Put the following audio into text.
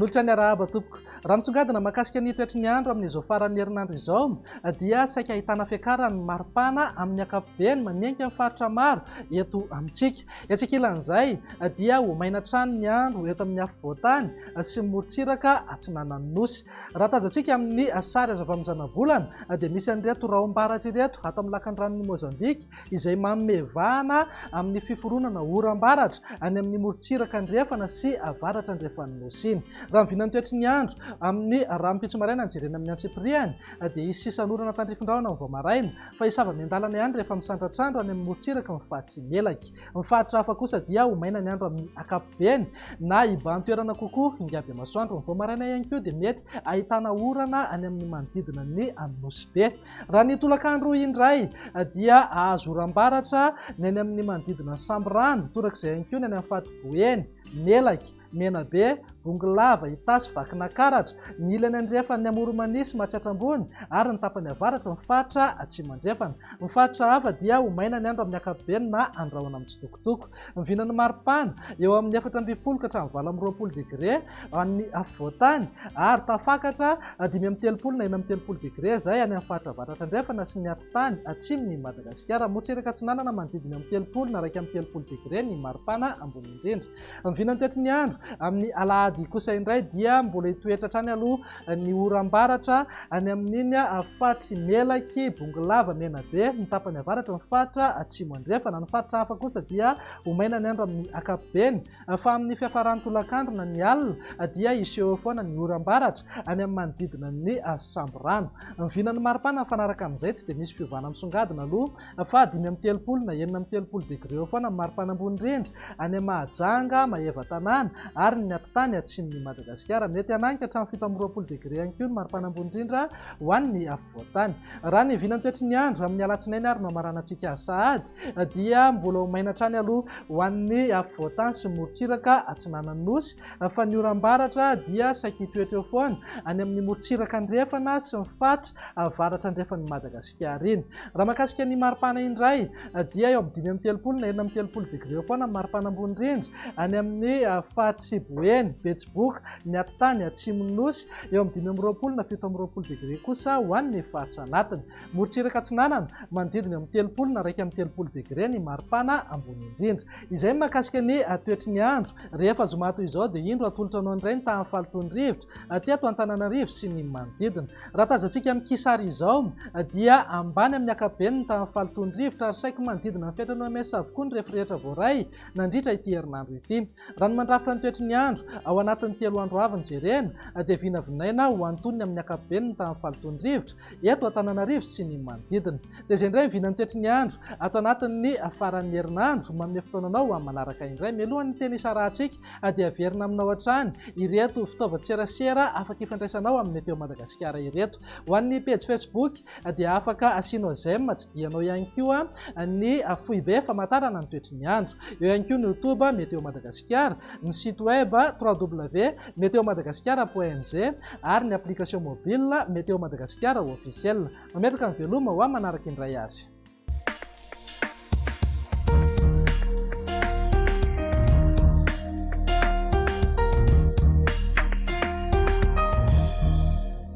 Manolotra ny arahaba tompoko. Raha misongadina mahakasika ny toetry ny andro amin'izao faran'ny herinandro izao dia saika ahitana fiakaran'ny maripana amin'ny ankapobeny manenika ny faritra maro eto amintsika. Etsy ankilan'izay dia ho maina hatrany ny andro eto amin'ny afovoan-tany sy ny morontsiraka atsinanan'ny Nosy. Raha tazantsika amin'ny sary azo avy amin'ny zanabolana dia misy an'ireto rahom-baratra ireto ato amin'ny lakandranon'i Mozambique izay manome vahana amin'ny fiforonana oram-baratra any amin'ny morontsiraka andrefana sy avaratra andrefan'ny Nosy iny. Raha ny vinan'ny toetry ny andro amin'ny rahampitso maraina no jerena amin'ny antsipiriany dia hisy sisan'orana tandrifin-drahona amin'ny vao maraina fa hisava miandalana ihany rehefa misandratr'andro any amin'ny morontsiraky ny faritr'i Melaky. Ny faritra hafa kosa dia ho maina ny andro amin'ny ankapobeny na hibahan-toerana kokoa ingaby masoandro. Ny vao maraina ihany koa dia mety ahitana orana any amin'ny manodidina ny Nosy Be. Raha ny tolakandro indray dia ahazo oram-baratra ny any amin'ny manodidina ny Sambirano, torak'izay ihany koa ny any amin'ny faritry Boeny, Melaky, Menabe, Bongolava, Itasy, Vakinakaratra, ny ilany andrefan'ny Amoronmania sy Matsiatra Ambony ary ny tapany avaratry ny faritra Atsimo Andrefana. Ny faritra hafa dia ho maina ny andro amin'ny ankapobeny na andrahona mitsitokotoko. Ny vinan'ny maripana, eo amin'ny 14 ka hatramin'ny 28 degre any afovoan-tany ary tafakatra 35 na 36 degre izay any amin'ny faritra avaratra andrefana sy ny atitany atsimon'i Madagasikara. Morontsiraka atsinanana manodidina eo amin'ny 30 na 31 degre ny maripana ambony indrindra. Ny vinan'ny toetry ny andro amin'ny alahady kosa indray dia mbola hitoetra hatrany aloha ny oram-baratra any amin'iny faritr'i Melaky, Bongolava, Menabe, ny tapany avaratra, ny faritra atsimo andrefana. Ny faritra hafa kosa dia ho maina ny andro amin'ny ankapobeny fa amin'ny fiafaran'ny tolakandro na ny alina dia hiseho eo foana ny oram-baratra any amin'ny manodidina ny Sambirano. Ny vinan'ny maripana mifanaraka amin'izay tsy dia misy fiovana misongadina aloha fa 35 na 36 degre eo foana ny maripana ambony indrindra any Mahajanga, Maevatanàna ary ny atitany atsimon'i Madagasikara. Mety hananika hatramin'ny 27 degre ihany koa ny maripana ambony indrindra ho an'ny afovoan-tany. Raha ny vinantoetry ny andro amin'ny alatsinainy ary no hamaranantsika azy sahady dia mbola ho maina hatrany aloha ho an'ny afovoan-tany sy morontsiraka atsinanan'ny Nosy fa ny oram-baratra dia saiky hitoetra eo foana any amin'ny morontsiraka andrefana sy ny faritra avaratra andrefan'i Madagasikara iny. Raha mahakasika ny maripana indray dia eo amin'ny 35 na 36 degre eo foana ny maripana ambony indrindra any amin'ny faritr'i Boeny, Betsiboka, ny atitany atsimon'ny Nosy, eo amin'ny 25 na 27 degre kosa ho an'ny faritra anatiny. Morontsiraka atsinanana, manodidina eo amin'ny 30 na 31 degre ny maripana ambony indrindra. Izay ny mahakasika ny toetry ny andro. Rehefa zoma toy izao dia indro atolotra anao indray ny tahan'ny fahalotoan'ny rivotra teto Antananarivo sy ny manodidina. Raha tazantsika amin'ny kisary izao dia ambany amin'ny ankapobeny ny tahan'ny fahalotoan'ny rivotra ary saiky manodidina ny fetran'ny OMS avokoa ny refy rehetra voaray nandritra ity herinandro ity. Raha ny mandrafitra ny toetry ny andro ao anatin'ny 3 andro avy ny jerena dia vinavinaina ho antonony amin'ny ankapobeny ny tahan'ny fahalotoan'ny rivotra eto Antananarivo sy ny manodidina. Dia izay indray ny vinan'ny toetry ny andro ato anatin'ny faran'ny herinandro. Manome fotoana anao ho amin'ny manaraka indray. Mialohan'ny teny hisarahantsika dia averina aminao hatrany ireto fitaovan-tserasera afaka ifandraisanao amin'ny Météo Madagasikara ireto. Ho an'ny pejy Facebook dia afaka asianao j'aime, tsidihanao ihany koa ny foibe famantarana ny toetry ny andro. Eo ihany koa ny YouTube Météo Madagasikara, ny site web www.meteomadagasikara.mg ary ny application mobile Météo Madagasikara officiel. Mametraka ny veloma ho amin'ny manaraka indray ary.